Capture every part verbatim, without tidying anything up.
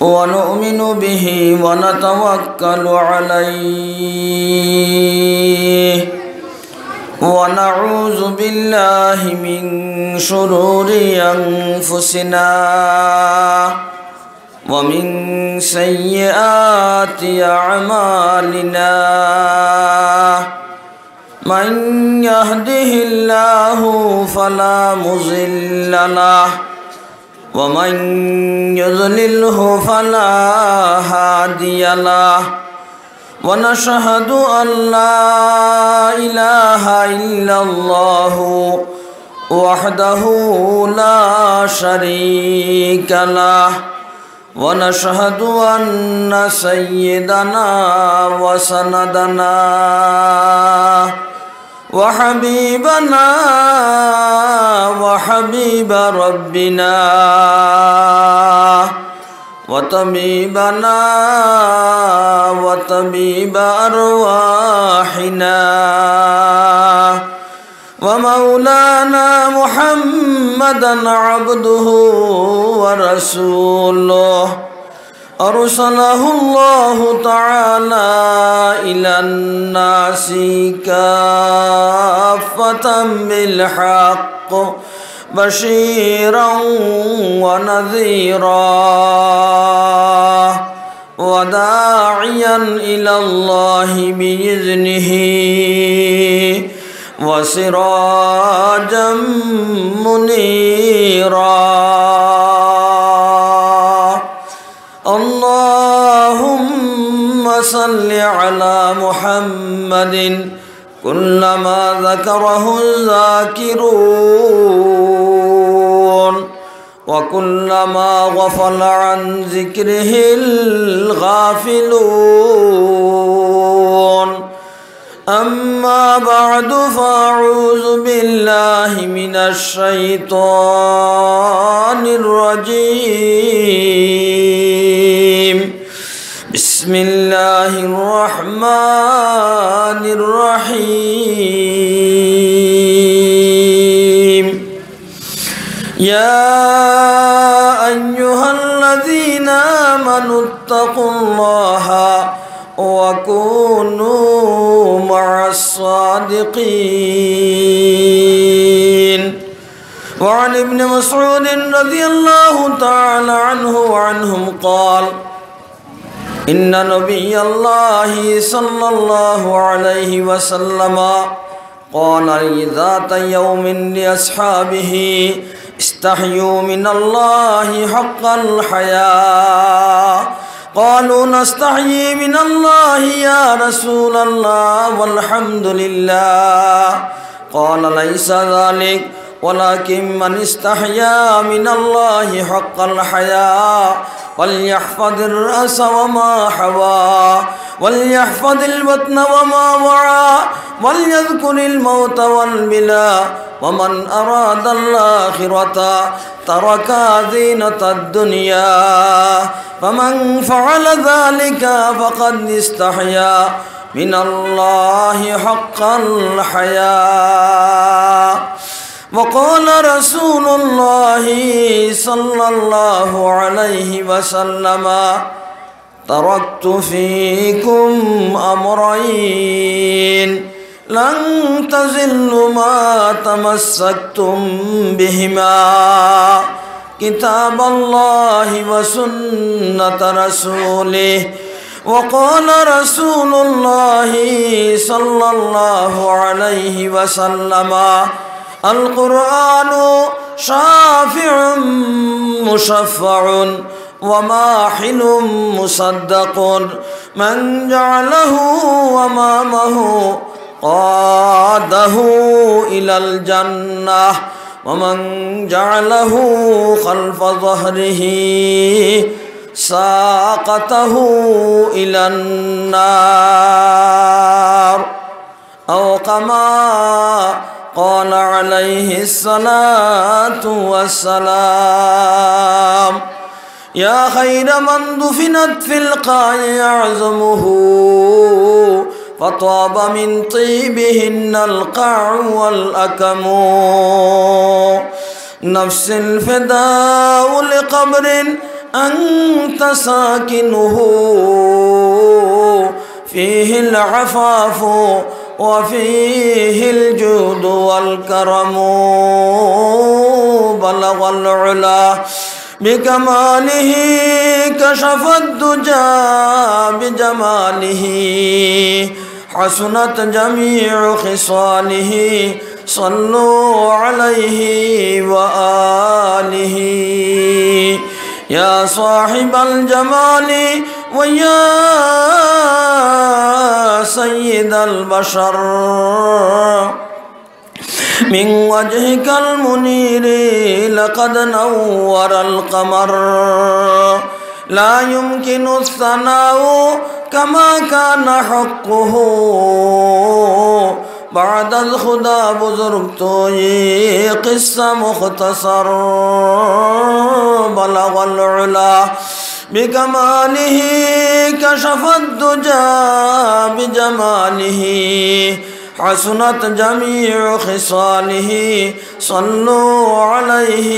ونؤمن به ونتوكل عليه، ونعوذ بالله من شرور أنفسنا ومن سيئات أعمالنا. من يهده الله فلا مضل له، ومن يضلله فلا هادي له. ونشهد أن لا إله إلا الله وحده لا شريك له، ونشهد أن سيدنا وسندنا وحبيبنا وحبيب ربنا وطبيبنا وطبيب أرواحنا ومولانا محمدا عبده ورسوله، أرسله الله تعالى إلى الناس كافة بالحق بشيرا ونذيرا وداعيا إلى الله بإذنه وسراجا منيرا. اللهم صل على محمد كلما ذكره الذاكرون وكلما غفل عن ذكره الغافلون. أما بعد، فأعوذ بالله من الشيطان الرجيم. بسم الله الرحمن الرحيم. يا أيها الذين آمنوا اتقوا الله وكونوا مع الصادقين. وعن ابن مسعود رضي الله تعالى عنه وعنهم قال: إن نبي الله صلى الله عليه وسلم قال ذات يوم لأصحابه: استحيوا من الله حق الحياء. قالوا: نستحيي من الله يا رسول الله والحمد لله. قال: ليس ذلك، ولكن من استحيا من الله حق الحياء فليحفظ الرأس وما حوى، وليحفظ البطن وما وعى، وليذكر الموت والبلى، ومن أراد الآخرة ترك زينة الدنيا، فمن فعل ذلك فقد استحيا من الله حق الحياء. وقال رسول الله صلى الله عليه وسلم: تركت فيكم أمرين لن تضلوا ما تمسكتم بهما، كتاب الله وسنة رسوله. وقال رسول الله صلى الله عليه وسلم: القرآن شافع مشفع وماحل مصدق، من جعله أمامه قاده إلى الجنة، ومن جعله خلف ظهره ساقه إلى النار. أو كما قال عليه الصلاة والسلام: يا خير من دفنت في القاع أعظمه، فطاب من طيبهن القاع والأكم. نفس فداء لقبر أنت ساكنه، فيه العفاف وفيه الجود والكرم. بلغ العلا بكماله، كشف الدجى بجماله، حسنت جميع خصاله، صلوا عليه وآله. يا صاحب الجمال ويا سيد البشر، من وجهك المنير لقد نور القمر. لا يمكن الثناء كما كان حقه، بعد از خدا بزرگ توئی قصه مختصر. بلغ العلا بكماله، كشف الدجى بجماله، حسنت جميع خصاله، صلوا عليه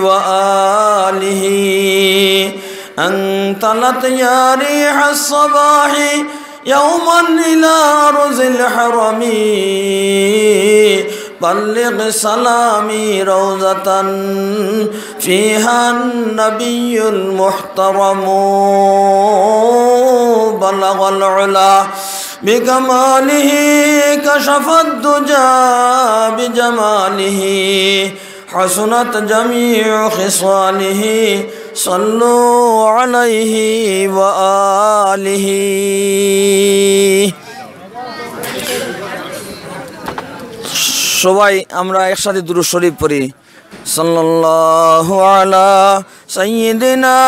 وآله. انطلت يا ريح الصباح يوما إلى أرض الحرم، بلغ سلامي روضة فيها النبي المحترم. بلغ العلا بكماله، كشف الدجى بجماله، حسنت جميع خصاله، صلوا عليه وآله. সবাই আমরা একসাথে দুরূদ শরীফ পড়ি। صلى الله على سيدنا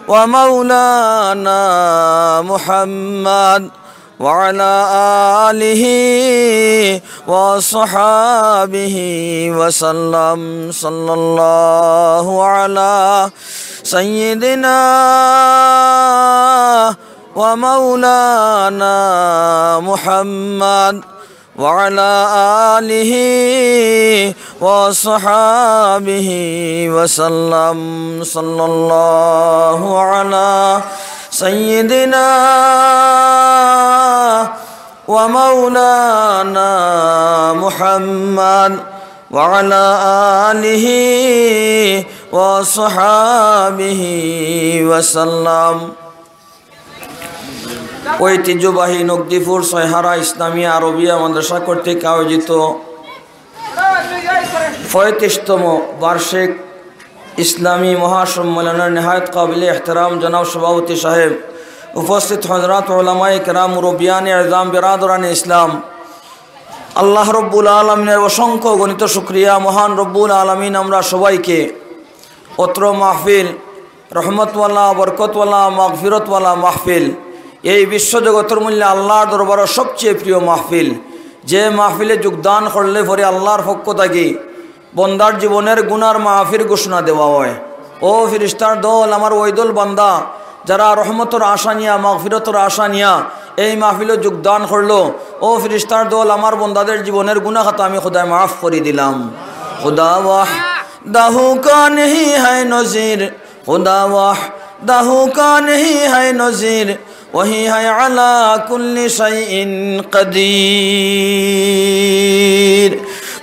ومولانا محمد وعلى آله وصحابه وسلم. صلى الله على سيدنا ومولانا محمد وعلى آله وصحابه وسلم. صلى الله على سيدنا ومولانا محمد وعلى آله وصحابه وسلم. ঐতিহ্যবাহী নকদিপুর ছয়হারা ইসলামিয়া আরবিয়া মাদ্রাসা কর্তৃক আয়োজিত পঁয়ত্রিশতম বার্ষিক ইসলামী মহাসম্মেলনের নেহায়েত কাবিলে এহতেরাম জনাব সভাপতি সাহেব, উপস্থিত হযরত উলামায়ে কেরাম, মুরব্বিয়ানে এজাম, বেরাদরানে ইসলাম, আল্লাহ রব্বুল আলামিনের অসংখ্য গণিত শুকরিয়া। মহান রব্বুল আলামিন আমরা সবাইকে অত্র মাহফিল, রহমতওয়ালা, বরকতওয়ালা, মাগফিরতওয়ালা মাহফিল, এই বিশ্বজগতর মধ্যে আল্লাহর দরবারো সবচেয়ে প্রিয় মাহফিল, যে মাহফিলে যোগদান করলে পরে আল্লাহর পক্ষ থাকি বন্দার জীবনের গুনার মাফির ঘোষণা দেওয়া হয়। ও ফিরিস্তার দল, আমার ওই দল বান্দা, যারা রহমতর আশা নিয়া, মাগফিরতর আশা নিয়া এই মাহফিলো যোগদান করলো, ও ফিরিস্তার দল, আমার বন্দাদের জীবনের গুনাহ খাতা আমি খুদায় মাফ করি দিলাম। خدا وحدہ کا نہیں ہے نظیر، خدا وحدہ کا نہیں ہے نظیر، وہی ہے علی کل شیء قدیر۔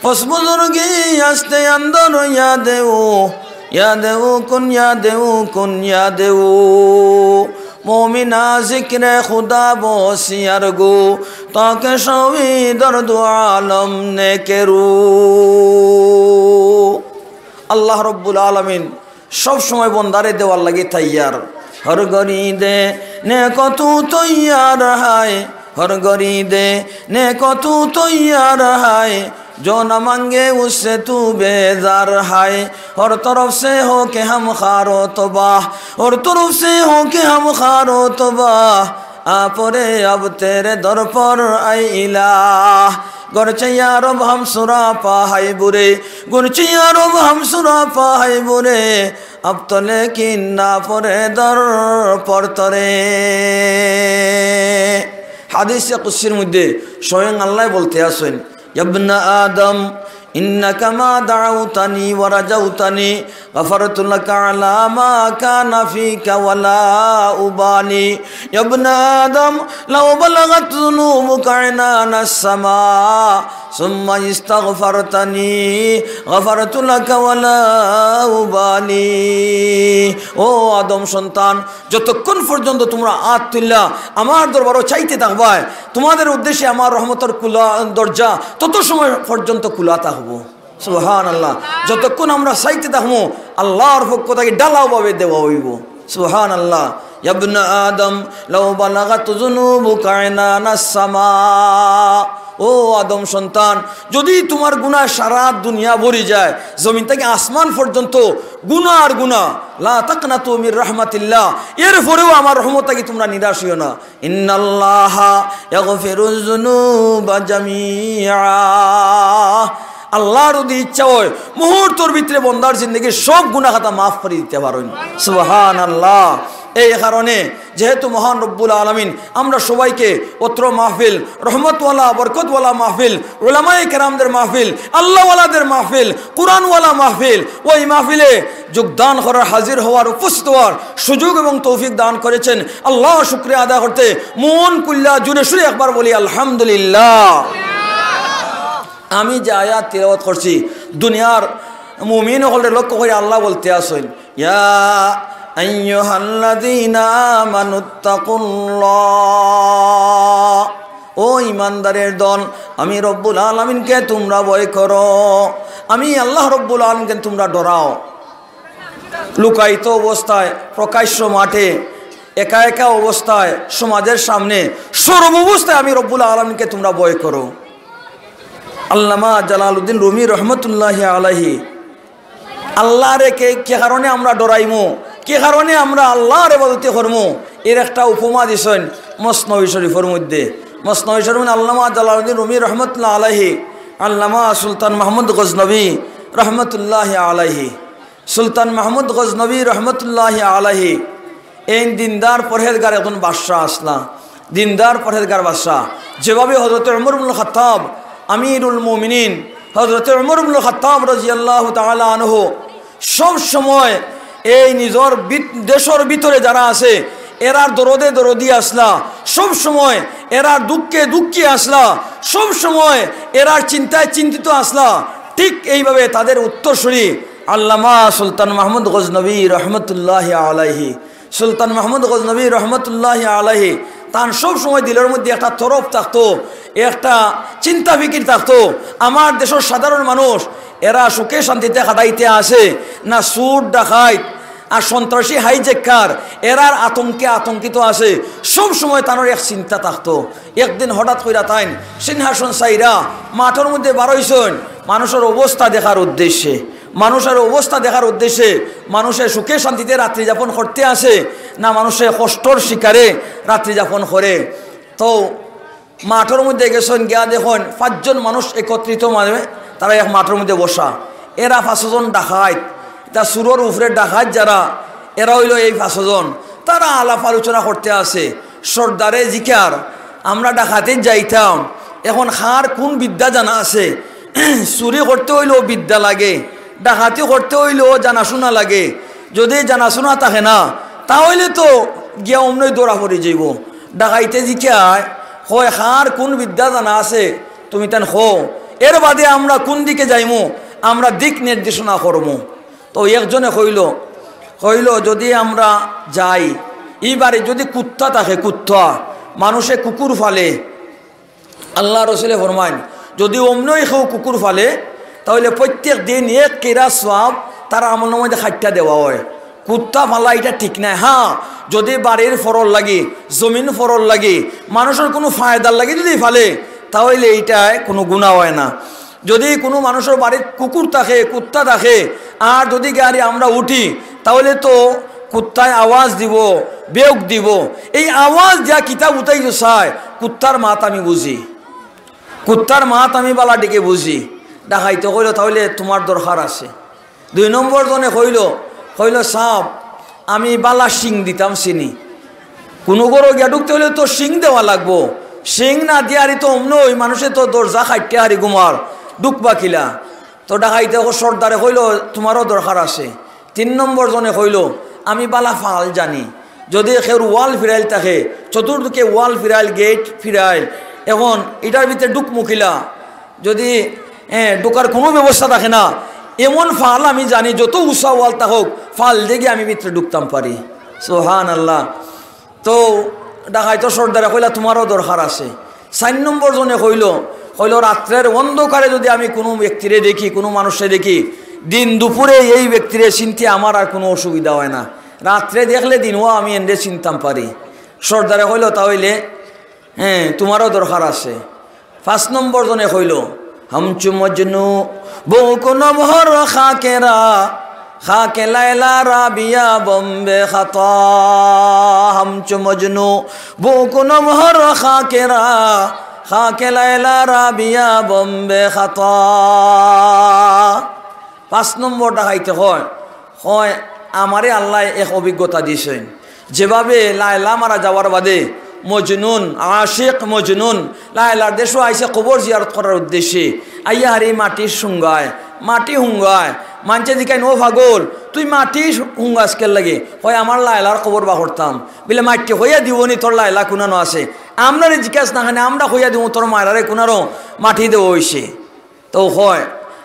پس بزرگی است اندر یاد او، یاد او کن، یاد او کن، یاد او۔ مومنا ذکر خدا بسیار گو، تا که شوی در دو عالم نیک رو۔ আল্লাহ রব্বুল আলামিন সব সময় বন্দারে দেওয়ার লাগি তৈয়ার। ہر گھڑی دینے کو تو تیار ہے، ہر گھڑی دینے کو تو تیار ہے، جو نہ مانگے اس سے تو بیزار ہے۔ ہر طرف سے ہو کے ہم خوار و تباہ، ہر طرف سے ہو کے ہم خوار و تباہ، آ پڑے اب تیرے در پر اے الہ۔ گرچہ یا رب ہم سراپا ہے برے، گرچہ یا رب ہم سراپا ہے برے، اب تو لیکن آ پڑے در پر ترے۔ হাদিসে কুদসির মধ্যে স্বয়ং আল্লাহ বলতে আছেন, يا ابن آدم إنك ما دعوتني ورجوتني غفرت لك على ما كان فيك ولا أبالي. يا ابن آدم لو بلغت ذنوبك عنان السماء ثم استغفرتني غفرت لك ولا أبالي. ও আদম সন্তান, যতক্ষণ পর্যন্ত তোমরা আত তুললা আমার দরবারো চাইতে থাকবায়, তোমাদের উদ্দেশ্যে আমার রহমতর কুলা দরজা তত সময় পর্যন্ত খোলা থাকবো। সুবহানাল্লাহ। যতক্ষণ আমরা চাইতে থাকমু, আল্লাহর পক্ষ থাকি ঢালাওভাবে দেওয়া অইবো। সুবহানাল্লাহ। يا ابن آدم لو بلغت ذنوبك عنان السماء। ও আদম সন্তান, যদি তোমার গুনাহ সারা দুনিয়া ভরি যায়, জমিন থাকি আসমান পর্যন্ত গুনাহ আর গুনাহ, لا تقنطوا من رحمة الله, এরপরেও আমার রহমত থাকি তোমরা নিরাশ হইও না। إن الله يغفر الذنوب جميعا। আল্লাহর যদি ইচ্ছা হয়, মুহূর্তর ভিতরে বন্দার জিন্দেগির সব গুনাহ খাতা মাফ করি দিতা পারইন। সুবহানাল্লাহ। এই কারণে যেহেতু মহান রব্বুল আলামিন আমরা সবাইকে অত্র মাহফিল, রহমতওয়ালা, বরকতওয়ালা মাহফিল, উলামায়ে কেরামদের মাহফিল, আল্লাহওয়ালাদের মাহফিল, কোরআনওয়ালা মাহফিল, ওই মাহফিলে যোগদান করার, হাজির হওয়ার, উপস্থিত হওয়ার সুযোগ এবং তৌফিক দান করেছেন, আল্লাহ শুকরিয়া আদায় করতে মন খুলিয়া জোরে সোরে একবার বলি আলহামদুলিল্লাহ। আমি যে আয়াত তিলাওয়াত করছি, দুনিয়ার মুমিন অকলরে লক্ষ্য করি আল্লাহ বলতে আছইন, يا أيها الذين آمنوا اتقوا الله। ও ইমানদারের দল, আমি রব্বুল আলামিনকে তোমরা ভয় করো, আমি আল্লাহ রব্বুল আলামিনকে তোমরা ডরাও। লুকায়িত অবস্থায়, প্রকাশ্য মাঠে, একা একা অবস্থায়, সমাজের সামনে, সর্বাবস্থায় আমি রব্বুল আলামিনকে তোমরা ভয় করো। আল্লামা জালালউদ্দিন রুমি রহমতুল্লাহি আলাইহি, আল্লাহরে কে, কি কারণে আমরা ডরাইমু, কি কারণে আমরা আল্লাহর ইবাদতি করমু, এর একটা উপমা দিছইন মসনবী শরীফর মধ্যে। মসনবী শরীফ আল্লামা জালালউদ্দিন রুমি রহমতুল্লাহ আলাইহি, আল্লামা সুলতান মাহমুদ গজনবী রহমতুল্লাহ আলাইহি, সুলতান মাহমুদ গজনবী রহমতুল্লাহ আলাইহি, এই দিনদার পরহেজগার একজন বাদশা আছলা, দিনদার পরহেজগার বাদশা। যেভাবে হযরত উমর ইবনুল খাত্তাব, আমিরুল মুমিনিন, হযরত উমর ইবনুল খাত্তাব রাদিয়াল্লাহু তাআলা আনহু সব সময় এই নিজর ভিত-, দেশর ভিতরে যারা আছে, এরার দরদে দরদি আছলা, সব সময় এরার দুঃখে দুঃখী আছলা, সব সময় এরার চিন্তায় চিন্তিত আছলা, ঠিক এইভাবে তাদের উত্তরসূরি আল্লামা সুলতান মাহমুদ গজনবী রহমতুল্লাহ আলাইহি। সুলতান মাহমুদ গজনবী রহমতুল্লাহ আলাইহি, তান সব সময় দিলর মধ্যে একটা তরফ থাকতো, একটা চিন্তা ফিকির থাকতো, আমার দেশর সাধারণ মানুষ এরা সুখে শান্তিতে কাটাইতে আছে না চুর ডাকাইত আর সন্ত্রাসী হাইজেকার এরার আতঙ্কে আতঙ্কিত আছে। সব সময় তানর এক চিন্তা থাকতো। একদিন হঠাৎ কইরা তাইন সিংহাসন ছাইরা মাঠর মধ্যে বারইছইন মানুষর অবস্থা দেখার উদ্দেশ্যে, মানুষর অবস্থা দেখার উদ্দেশ্যে, মানুষে সুখে শান্তিতে রাত্রি যাপন করতে আছে না মানুষে কষ্টর শিকারে রাত্রি যাপন করে। তো মাঠর মধ্যে গেছইন, গিয়া দেখইন পাঁচজন মানুষ একত্রিত, মানে তারা এক মাঠর মধ্যে বসা। এরা পাঁচজন ডাকাইত, ইতা চুরর উপরে ডাকাইত যারা, এরা অইলো এই পাঁচজন। তারা আলাপ আলোচনা করতে আছে। সর্দারে জিকার, আমরা ডাকাতিত যাইতাম, এখন কার কুন বিদ্যা জানা আছে? চুরি করতে অইলেও বিদ্যা লাগে, ডাকাতি করতে অইলেও জানাশুনা লাগে। যদি জানাশুনা থাকে না, তা অইলে তো গিয়া অমনেউ ধরা পড়ি যাইবো। ডাকাইতে জিকায়, কয়, "কার কুন বিদ্যা জানা আছে, তুমি তান কও, এর বাদে আমরা কুন দিকে যাইমু, আমরা দিক নির্দেশনা করমু।" তো একজনে কইলো, কইলো, "যদি আমরা যাই, ই বাড়িত যদি কুত্তা থাকে, কুত্তা, মানুষে কুকুর ফালে, আল্লার রসুলে ফরমাইন, যদি অমনেউ কেউ কুকুর ফালে, তা অইলে প্রত্যেক দিন এক কিরাত সওয়াব তার আমলনামাত কাটিয়া দেওয়া অয়। কুত্তা ফালা ইটা ঠিক নায়। হ্যাঁ, যদি বাড়ির ফরর লাগি, জমিন ফরর লাগি, মানুষর কুনু ফায়দার লাগি যদি ফালে, তা অইলে ইটায় কুনু গুনা অয় না।" যদি কুনু মানুষর বাড়িত কুকুর থাকে, কুত্তা থাকে, আর যদি গাড়ি আমরা উঠি, তা অইলে তো কুত্তায় আওয়াজ দিবো, ভেউক দিবো। এই আওয়াজ দিয়া কিতা বুঝাইতো চায়, কুত্তার মাত আমি বুঝি, কুত্তার মাত আমি ভালা দিকে বুঝি। ডাকাইতে কইলো, "তা অইলে তুমার দরকার আছে।" দুই নম্বর জনে কইলো, কইলো, "সাব, আমি ভালা শিং দিতাম চিনি।" কুনু ঘরো গিয়া ঢুকতে অইলে তো শিং দেওয়া লাগবো। শিং না দিয়া হারি তো অমনেউ মানুষে তো দরজা কাটিয়া হারি ঘুমার, ঢুকবা কিলা? তো ডাকাইতে ও সর্দারে কইলো, "তুমারও দরকার আছে।" তিন নম্বর জনে কইলো, "আমি বালা ফাল জানি, যদি কেউর ওয়াল ফিরাইল থাকে, চতুর্দিকে ওয়াল ফিরাইল, গেইট ফিরাইল, এখন ইটার ভিতরে ঢুকমু কিলা, যদি, এ, ঢুকার কুনু ব্যবস্থা থাকে না, এমন ফাল আমি জানি, যত উচা ওয়াল থাকউক, ফাল দিয়া আমি ভিতরে ঢুকতাম পারি।" সুবহানাল্লাহ। তো ডাকাইতর সর্দারে কইলা, "তুমারও দরকার আছে।" চাইর নম্বর জনে কইলো, কইলো, "রাত্রের অন্ধকারে যদি আমি কুনু ব্যক্তিরে দেখি, কুনু মানুষরে দেখি, দিন দুপুরে এই ব্যক্তিরে চিনতে আমার আর কুনু অসুবিধা অয় না। রাত্রে দেখলে দিনও আমি এনরে চিনতাম পারি।" সর্দারে কইলো, "তা অইলে, হ্যাঁ, তুমারও দরকার আছে।" পাঁচ নম্বর জনে কইলো, "হামচু মজনু বুকু নবহর খাকেরা, খাকে লায়লা রাবিয়া বম্বে খাতা। হামচু মজনু বুকু নবহর খাকেরা, খাকে লায়লা রাবিয়া বম্বে খাতা।" পাঁচ নম্বর ডাকাইতে কয়, কয়, "আমারে আল্লায় এক অভিজ্ঞতা দিছইন, যেভাবে লায়লা মারা যাওয়ার বাদে মজনুন, আশিক মজনুন, লায়লার দেশো আইছে কবর জিয়ারত করার উদ্দেশ্যে, আইয়া হারি মাটির হুঙ্গায়, মাটি হুঙ্গায়, মানষে জিকাইন, 'ও পাগল, তুই মাটি হুঙ্গাস কিতার লাগি?' কয়, "আমার লায়লার কবর বার করতাম।" বিলে, "মাটিয়ে কইয়া দিবো নি তোর লায়লা কুনানো আছে?" "আমরারে জিকাস না কেনে, আমরা কইয়া দিমু তোর মায়রারে কুনানো মাটি দেওয়া অইছে।" তো কয়,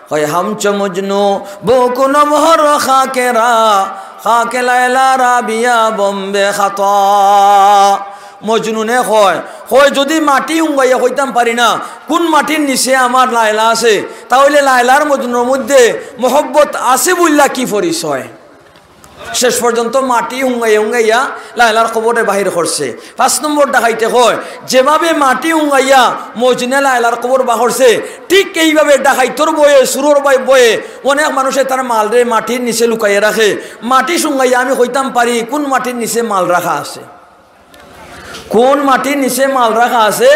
কয়, "হামচো মজনু বুকু নবহর খাকেরা, খাকে লায়লা রাবিয়া বম্বে খাতা।" মজনুনে কয়, কয়, "যদি মাটি হুঙ্গাইয়া কইতাম পারি না কুন মাটির নিচে আমার লায়লা আছে, তা অইলে লায়লার মজনুর মধ্যে মহব্বত আছে বুল্লা কি পরিচয়?" শেষ পর্যন্ত মাটি হুঙ্গাইয়া হুঙ্গাইয়া লায়লার কবররে বাহির করছে। পাঁচ নম্বর ডাকাইতে কয়, যেভাবে মাটি হুঙ্গাইয়া মজনুনে লায়লার কবর বার করছে, ঠিক এইভাবে ডাকাইতর ভয়ে, চুরর ভয়ে, ভয়ে অনেক মানুষে তার মালরে মাটির নিচে লুকাইয়া রাখে। মাটি হুঙ্গাইয়া আমি কইতাম পারি কুন মাটির নিচে মাল রাখা আছে। কুন মাটির নিচে মাল রাখা আছে,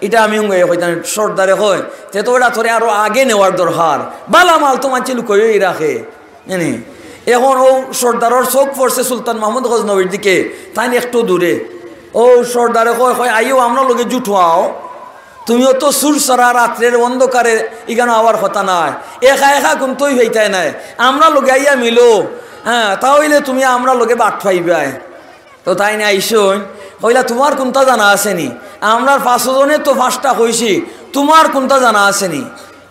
ইটা আমি হুঙ্গাইয়া কইতাম। সর্দারে কয়, "তে তো ইটা তোরে আরো আগে নেওয়ার দরকার, বালা মাল তো মানষে লুকাইয়াউ রাখে।" জানি, এখন অউ সর্দারর চউখ পড়ছে সুলতান মাহমুদ গজনবীর দিকে, তাইন একটু দূরে। অউ সর্দারে কয়, কয়, "আইও, আমরার লগে জুট অও, তুমিও তো চুর ছাড়া রাত্রের অন্ধকারে ইখানো আওয়ার কথা নায়, একা একা কুনতই পাইতায় নায়, আমরার লগে আইয়া মিলো, হ্যাঁ, তা অইলে তুমি আমরার লগে বাট পাইবায়।" তো তাইন আইছইন, কইলা, "তুমার কুনতা জানা আছে নি? আমরার পাঁচো জনে তো পাঁচটা কইছি, তুমার কুনতা জানা আছে নি?"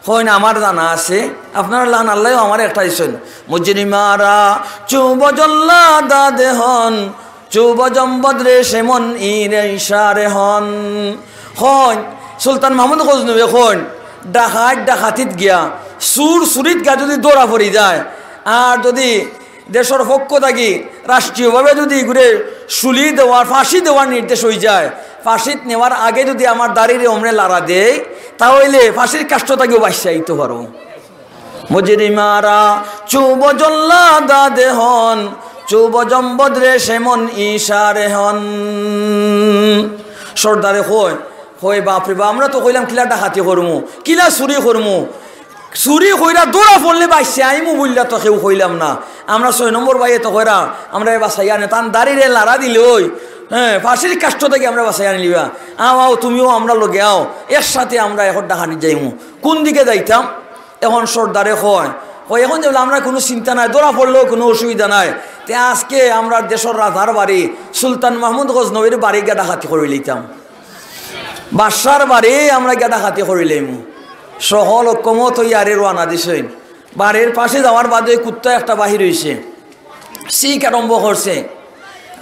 কইন, "আমার জানা আছে, আপনারার লাখান আল্লায়ও আমারে একটা দিছইন।" মুজরিমারা চুব জল্লাদা দেহন, চুব জম্বদরে সেমন ইরে ইশারে হন। কইন, সুলতান মাহমুদ গজনবী কইন, ডাকাইত ডাকাতিত গিয়া, চুর চুরিত গিয়া যদি ধরা পড়ি যায়, আর যদি দেশর পক্ষ থাকি রাষ্ট্রীয়ভাবে যদি ইগুরে শুলি দেওয়ার, ফাঁসি দেওয়ার নির্দেশ অইযায়, ফাঁসিত নেওয়ার আগে যদি আমার দাড়িরে অমনে লাড়া দেই, তা অইলে ফাঁসির কাষ্ঠ থাকিও বাঁচিয়া আইতো পারমু। মুজরিমারা চুব জল্লাদা দেহন, চুব জম্বদরে সেমন ইশারে হন। সর্দারে কয়, কয়, "বাপরে বাপ, আমরা তো কইলাম কিলা ডাকাতি করমু, কিলা চুরি করমু, চুরি কইরা ধরা পড়লে বাঁচিয়া আইমু বুল্লা তো কেউ কইলাম না। আমরা ছয় নম্বর ভাইয়ে তো কইরা আমরারে বাঁচাইয়া আনে, তান দাড়িরে লাড়া দিলে অই, হ্যাঁ, ফাঁসির কাষ্ঠ থাকি আমরারে বাঁচাইয়া আনিলিবা। আও, আও, তুমিও আমরার লগে আও, একসাথে আমরা এখন ডাকাতিত যাইমু।" কুন দিকে যাইতাম? এখন সর্দারে কয়, কয়, "এখন যেবলা আমরার কুনু চিন্তা নাই, ধরা পড়লেও কুনু অসুবিধা নাই। তে আজকে আমরার দেশর রাজার বাড়ি সুলতান মাহমুদ গজনবীর বাড়ি গিয়া ডাকাতি করিলিতাম, বাদশার বাড়ি আমরা গিয়া ডাকাতি করিলাইমু।" সকল হুকুমত অইয়া আরে রওয়ানা দিছইন। বাড়ির পাশে যাওয়ার বাদে কুত্তা একটা বাহির অইছে, চিক আরম্ভ করছে।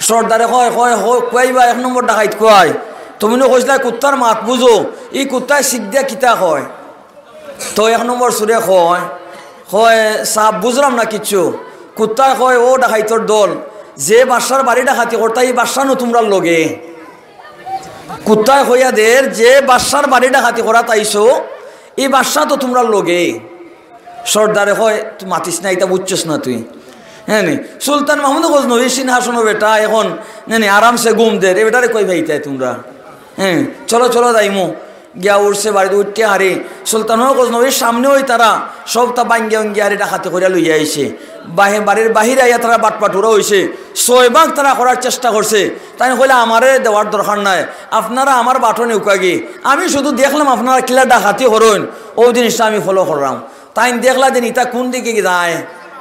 সর্দারে কয়, কয়, কয়, "কুয়াই বা এক নম্বর ডাকাইত কুয়াই? তুমি নু কইছলায় কুত্তার মাত বুঝো, ই কুত্তায় চিক দিয়া কিতা কয়?" তো এক নম্বর চুরে কয়, কয়, "সাব, বুঝলাম না কিচ্ছু।" কুত্তায় কয়, "ও ডাকাইতর দল, যে বাদশার বাড়ি ডাকাতি করতায়, ই বাদশা নু তুমরার লগে।" কুত্তায় কইয়া দের, "যে বাদশার বাড়ি ডাকাতি করাত আইছো, ই বাদশা তো তুমরার লগে।" সর্দারে কয়, "তুই মাতিস না, ইতা বুঝছস না তুই।" হ্যাঁ নি? সুলতান মাহমুদ গজনবী সিংহাসনো বেটা, এখন, হ্যাঁ নি, আরামসে ঘুম দের, এ বেটারে কই পাইতায় তুমরা? হ্যাঁ, চলো, চলো, যাইমু। গিয়া উঠছে বাড়িত, উঠিয়া হারি সুলতান গজনবীর সামনে অই তারা সবতা ভাঙ্গিয়া উঙ্গিয়া হারি ডাকাতি করিয়া লইয়া আইছে। বাহি-, বাড়ির বাহিরে আইয়া তারা বাটপাটুরা অইছে। ছয় ভাগ তারা করার চেষ্টা করছে। তাইন কইলা, "আমারে দেওয়ার দরকার নাই, আপনারা আমার বাটো নেউক্কা গি। আমি শুধু দেখলাম আপনারা কিলা ডাকাতি করইন, অউ জিনিসটা আমি follow করলাম।" তাইন দেখলা যেন ইতা কুন দিকে যায়।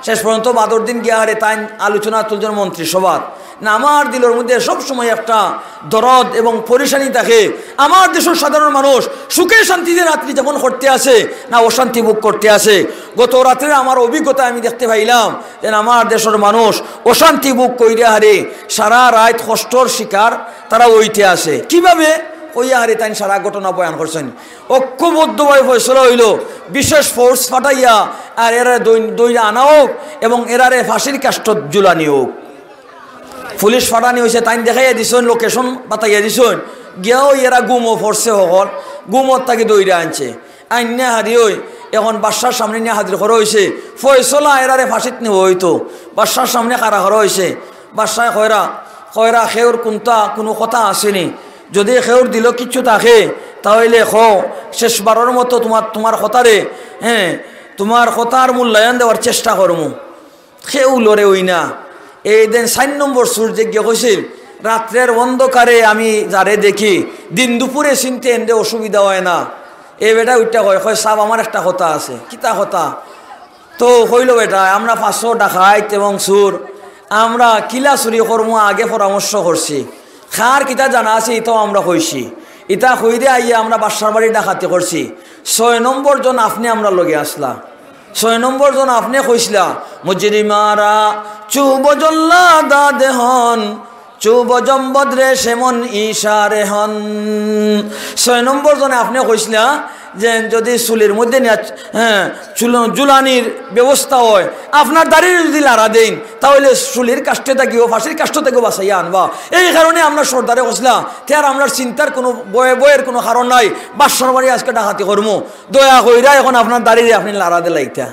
শেষ পর্যন্ত বাদর দিন গিয়া হারে তাইন আলোচনা তুলছইন মন্ত্রিসভাত। না, আমার দিলর মধ্যে সব সময় একটা দরদ এবং পরেশানি থাকে। আমার দেশর সাধারণ মানুষ সুখে শান্তিতে রাত্রি যাপন করতে আছে না অশান্তি ভোগ করতে আছে? গত রাত্রের আমার অভিজ্ঞতায় আমি দেখতে পাইলাম যে আমার দেশর মানুষ অশান্তি ভোগ কইরা হারে সারা রাইত কষ্টর শিকার তারা অইতে আছে। কিভাবে? কইয়া হারে তাইন সারা ঘটনা বয়ান করছইন। ঐক্যবদ্ধভাবে ফয়সলা অইলো, বিশেষ ফোর্স পাঠাইয়া আর এরারে দই-, দইরা আনা হোক এবং এরারে ফাঁসির কাষ্ঠত ঝুলানি হোক। পুলিশ পাঠানি অইছে, তাইন দেখাইয়া দিছইন, লোকেশন বাতাইয়া দিছইন, গিয়াও এরা গুমো পড়ছে হকল, গুমর থাকি দইরা আনছে, আইন্না হারি অই এখন বাদশার সামনে নিয়া হাজির করা অইছে। ফয়সলা এরারে ফাঁসিত নিবা অইতো, বাদশার সামনে খাড়া করা অইছে। বাদশায় কয়রা, কয়রা, "কেউর কুনতা কুনু কথা আছে নি? যদি কেউর দিলো কিচ্ছু থাকে, তা অইলে কও, শেষবারর মতো তুমার, তুমার কথারে, হ্যাঁ, তুমার কথার মূল্যায়ন দেওয়ার চেষ্টা করমু।" কেউ লড়ে অই না। এই দিন চাইর নম্বর চুর যে গিয়া কইছিল, "রাত্রের অন্ধকারে আমি যারে দেখি, দিন দুপুরে চিনতে এনরে অসুবিধা অয় না।" এই বেটা উঠিয়া কয়, কয়, "সাব, আমার একটা কথা আছে।" "কিতা কথা?" তো কইলো, "বেটা, আমরা পাঁচশো ডাকাইত এবং চুর, আমরা কিলা চুরি করমু আগে পরামর্শ করছি, কার কিতা জানা আছে ইতাও আমরা কইছি, ইতা কইরে আইয়া আমরা বাদশার বাড়ি ডাকাতি করছি। ছয় নম্বর জন আপনে আমরার লগে আছলা, ছয় নম্বর জন আপনে কইছলা, মুজরিমারা চুব জল্লাদা দেহন, চুব জম্বদরে সেমন ইশারে হন।" ছয় নম্বর জনে আপনে কইছলা যে যদি চুলির মধ্যে নিয়া, হ্যাঁ, চুল-, জুলানির ব্যবস্থা অয়, আপনার দাড়িরে যদি লাড়া দেইন, তা অইলে চুলির কাষ্ঠে থাকিও, ফাঁসির কাষ্ঠ থাকিও বাঁচাইয়া আনবা। এই কারণে আমরা সর্দারে কইছলা, তে আর আমরার চিন্তার কুনু ভয়, ভয়ের কুনু কারণ নাই। বাদশার বাড়ি আজকে ডাকাতি করমু, দয়া কইরা এখন আপনার দাড়িরে আপনে লাড়া দিলাইতা।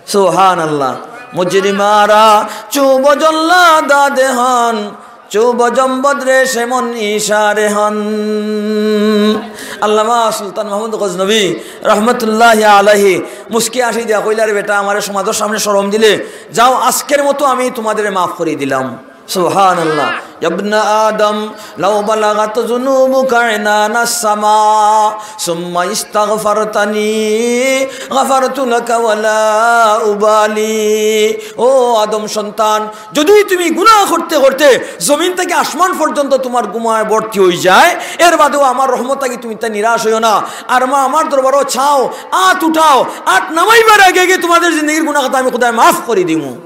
সুবহানাল্লাহ। মুজরিমারা চুব জল্লাদা দেহন, চুব জম্বদরে সেমন ইশারে হন। আল্লামা সুলতান মাহমুদ গজনবী রহমতুল্লাহি আলাইহি মুস্কি হাসি দিয়া কইলা, "রে বেটা, আমারে সমাজর সামনে শরম দিলে, যাও, আজকের মতো আমি তুমাদেরে মাফ করি দিলাম।" সুবহানাল্লাহ। ইয়া ইবনা আদম, লাউ বালাগাত যুনুবুকা ইনানাস সামা, সুম্মা ইস্তাগফারতানি, গাফারতু লাকা ওয়ালা উবালি। ও আদম সন্তান, যদি তুমি গুনাহ করতে করতে জমিন থাকি আসমান পর্যন্ত তুমার গুনায় ভর্তি অই যায়, এর বাদেও আমার রহমত থাকি তুমি তা নিরাশ অইও না। আর মা, আমার দরবারো চাও, আত উঠাও, আত নামাইবার আগে আগে তুমাদের জিন্দেগির গুনাহ খাতা আমি খুদায় মাফ করি দিমু।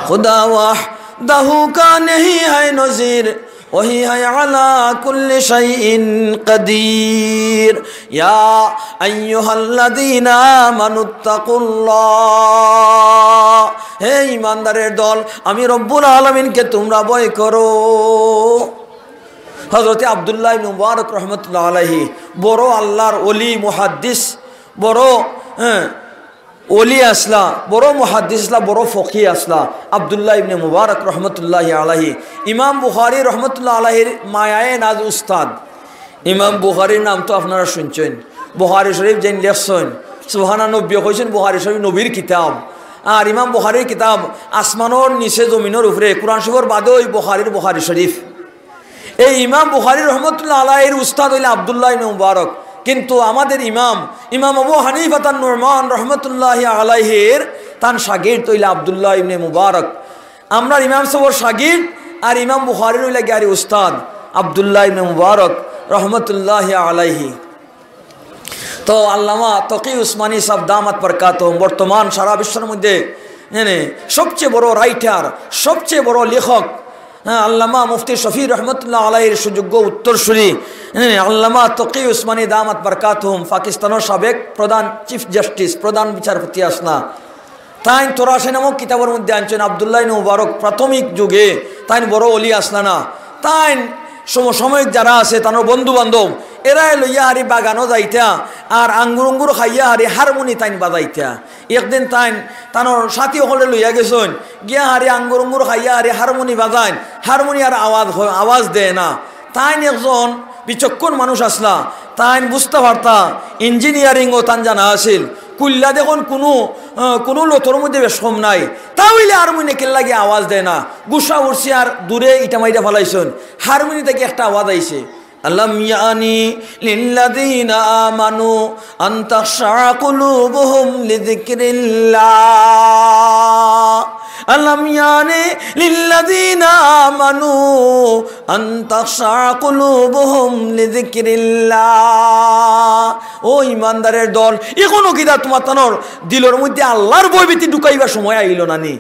খুদা ওয়াহ দাহু কা নেহি হ্যায় নজির, ওহি হ্যায় আলা কুল্লি শাইইন কাদির। ইয়া আইয়ুহাল্লাযীনা আমানুত্তাকুল্লাহ। হে ঈমানদারের দল, আমি রব্বুল আলামিনকে তুমরা ভয় করো। হযরতে আব্দুল্লাহ ইবনে মুবারক রহমতুল্লাহ আলাইহি বড় আল্লাহর ওলি, মুহাদ্দিস, বড়, হ্যাঁ, ওলি আছলা, বড় মুহাদ্দিস আছলা, বড় ফকি আছলা, আব্দুল্লাহ ইবনে মুবারক রহমতুল্লাহি আলাইহি। ইমাম বুখারী রহমতুল্লাহ আলাইহির মায়ায়ে নাজ উস্তাদ। ইমাম বুখারীর নাম তো আপনারা শুনছইন, বুখারী শরীফ যেইন লেখছইন, সুবহানা নবীয়ে কইছইন বুখারী শরীফ নবীর কিতাব। আর ইমাম বুখারীর কিতাব আসমানর নিচে জমিনর উপরে, কোরআন শরীফর বাদে অউ বুখারীর বুখারী শরীফ। এই ইমাম বুখারী রহমতুল্লাহ আলাইহির উস্তাদ অইলা আব্দুল্লাহ ইবনে মুবারক, কিন্তু আমাদের ইমাম, ইমাম আবু হানিফাতান নুমান রহমতুল্লাহি আলাইহির তান শাগির্দ অইলা আব্দুল্লাহ ইবনে মুবারক। আমরার ইমাম সাবর শাগির্দ আর ইমাম বুখারীর অইলা গিয়া আরি উস্তাদ আব্দুল্লাহ ইবনে মুবারক রহমতুল্লাহি আলাইহি। তো আল্লামা তকি উসমানী সাব দামাত বারকাতুহুম বর্তমান সারা বিশ্বর মধ্যে, মানে, সবচেয়ে বড় রাইটার, সবচেয়ে বড় লেখক, হ্যাঁ, আল্লামা মুফতি শফি রহমতুল্লাহ আলাইহির সুযোগ্য উত্তরসূরি, হ্যাঁ, আল্লামা তকি উসমানী দামাত বারকাতুহুম, পাকিস্তানর সাবেক প্রধান চিফ জাস্টিস, প্রধান বিচারপতি আছলা। তাইন তরাশি নামক কিতাবর মধ্যে আনছইন, আব্দুল্লাহ ইবনে মুবারক প্রাথমিক যুগে তাইন বড় ওলি আছলা না, তাইন সমসাময়িক যারা আছে, তানর বন্ধু বান্ধব, এরারে লইয়া হারি বাগানো যাইতা, আর আঙ্গুর উঙ্গুর খাইয়া হারি হারমোনি তাইন বাজাইতা। একদিন তাইন তানর সাথী অকলরে লইয়া গেছইন, গিয়া হারি আঙ্গুর উঙ্গুর খাইয়া হারি হারমোনি বাজাইন, হারমোনি আর আওয়াজ হ-, আওয়াজ দেয় না। তাইন একজন বিচক্ষণ মানুষ আছলা, তাইন বুঝতা পারতা, ইঞ্জিনিয়ারিংও তান জানা আছিল, কুল্লা দেখইন কুনু, আহ, কুনু লতর মধ্যে বেশ কম নাই, তা অইলে হারমোনিয়ে কিল্লাগি আওয়াজ দেয় না। গুসা উঠছে আর দূরে ইটা মাইরা ফালাইছইন, হারমোনি থাকি একটা আওয়াজ আইছে। ألم يأن للذين آمنوا أن تخشع قلوبهم لذكر الله. ألم يأن للذين آمنوا أن تخشع قلوبهم لذكر الله. ও ইমানদারের দল, এখনো কিতা তুমার তানর দিলর মধ্যে আল্লার ভয়ভীতি ঢুকাইবার সময় আইলো না নি?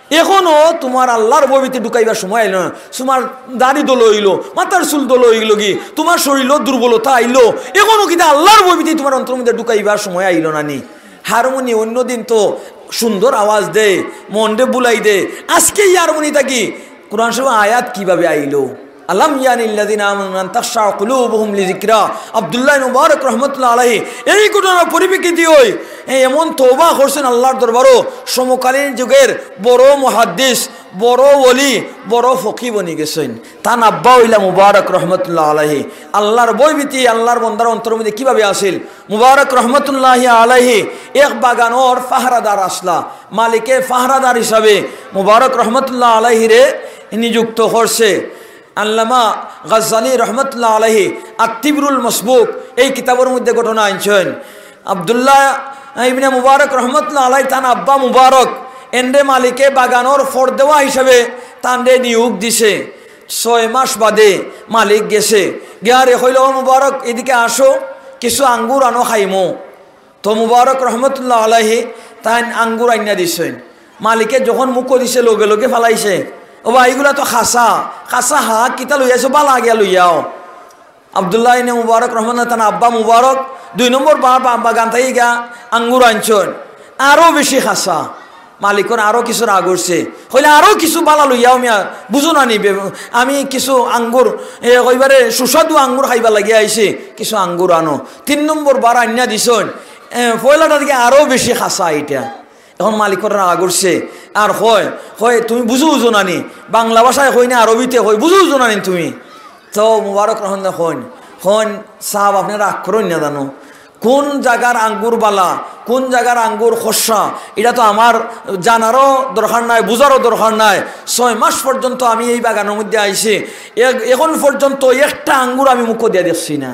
এখনো তুমার আল্লার ভয়ভীতি ঢুকাইবার সময় আইলো না। তুমার দাড়ি দল অইলো, মাথার চুল দল অইলো গি, তুমার শরীলো দুর্বলতা আইলো, এখনো কিতা আল্লার ভয়ভীতি তুমার অন্তরর মধ্যে ঢুকাইবার সময় আইলো না নি? হারমোনি অন্য দিন তো সুন্দর আওয়াজ দেয়, মনরে বুলাই দেয়, আজকে ই হারমোনি থাকি কোরআন শরীফ আয়াত কিভাবে আইলো? আলাম ইয়ানিল্লাযিনা আমানু আন তাখশা কুলুবুহুম লিযিকরা। আব্দুল্লাহ মুবারক রহমতুল্লাহ আলাইহি এই ঘটনার পরিপ্রেক্ষিতে ওই এমন তওবা করছেন আল্লাহর দরবারও, সমকালীন যুগের বড় মুহাদ্দিস, বড় ওলি, বড় ফকি বনি গেছেন। তান আব্বা অইলা মুবারক রহমতুল্লাহ আলাইহি। আল্লাহর ভয়ভীতি আল্লাহর বন্দার অন্তরর মধ্যে কিভাবে আছিল? মুবারক রহমতুল্লাহ আলাইহি এক বাগানর পাহারাদার আছলা। মালিকে পাহারাদার হিসাবে মুবারক রহমতুল্লাহ আলাইহিরে নিযুক্ত করছে। আল্লামা গাজ্জালী রহমতুল্লাহ আলাইহি আত-তিবরুল মাসবুক এই কিতাবর মধ্যে ঘটনা আনছেন। আব্দুল্লাহ ইবনে মুবারক রহমতুল্লাহ আলাইহি তান আব্বা মুবারক এনরে মালিকে বাগানর ফরদেওয়া হিসাবে তানরে নিয়োগ দিছে। ছয় মাস বাদে মালিক গেছে, গিয়ারে কইল, "ও মুবারক, এদিকে আসো, কিছু আঙ্গুর আনো, খাইমু।" তো মুবারক রহমতুল্লাহ আলাইহি তাইন আঙ্গুর আইনা দিছেন। মালিকে যখন মুখো দিছে, লগে লগে ফালাইছে, "ও বা, ইগুলা তো খাসা, খাসা হা, কিতা লইয়া আইছো, বালা গিয়া লইয়াও।" আব্দুল্লাহ ইবনে মুবারক রহমতুল্লাহ তান আব্বা মুবারক দুই নম্বর বা-, বা-, বাগান থাকি গিয়া আঙ্গুর আনছেন, আরো বেশি খাসা। মালিকর আরো কিছু রাগ উঠছে, কইলে, "আরো কিছু বালা লইয়াও মিয়া, বুঝো না নি বে-, আমি কিছু আঙ্গুর, এ, কইবারে সুস্বাদু আঙ্গুর খাইবার লাগি আইছি, কিছু আঙ্গুর আনো।" তিন নম্বর বার আইনা দিছইন, এ, পয়লাটা থাকি আরো বেশি খাসা ইটা। এখন মালিকর রাগ উঠছে, আর কয়, কয়, "তুমি বুঝো, বুঝো না নি? বাংলা ভাষায় কই না, আরবিতে কই, বুঝো, বুঝো না নি তুমি?" তো মুবারক রহমতুল্লাহ কইন, কইন, "সাব, আপনে রাগ করইন না জানো, কোন জাগার আঙ্গুর বালা, কোন জাগার আঙ্গুর খসা, ইটা তো আমার জানারও দরকার নাই, বুঝারও দরকার নাই। ছয় মাস পর্যন্ত আমি এই বাগানর মধ্যে আইছি, এ-, এখন পর্যন্ত একটা আঙ্গুর আমি মুখো দিয়া দেখছি না,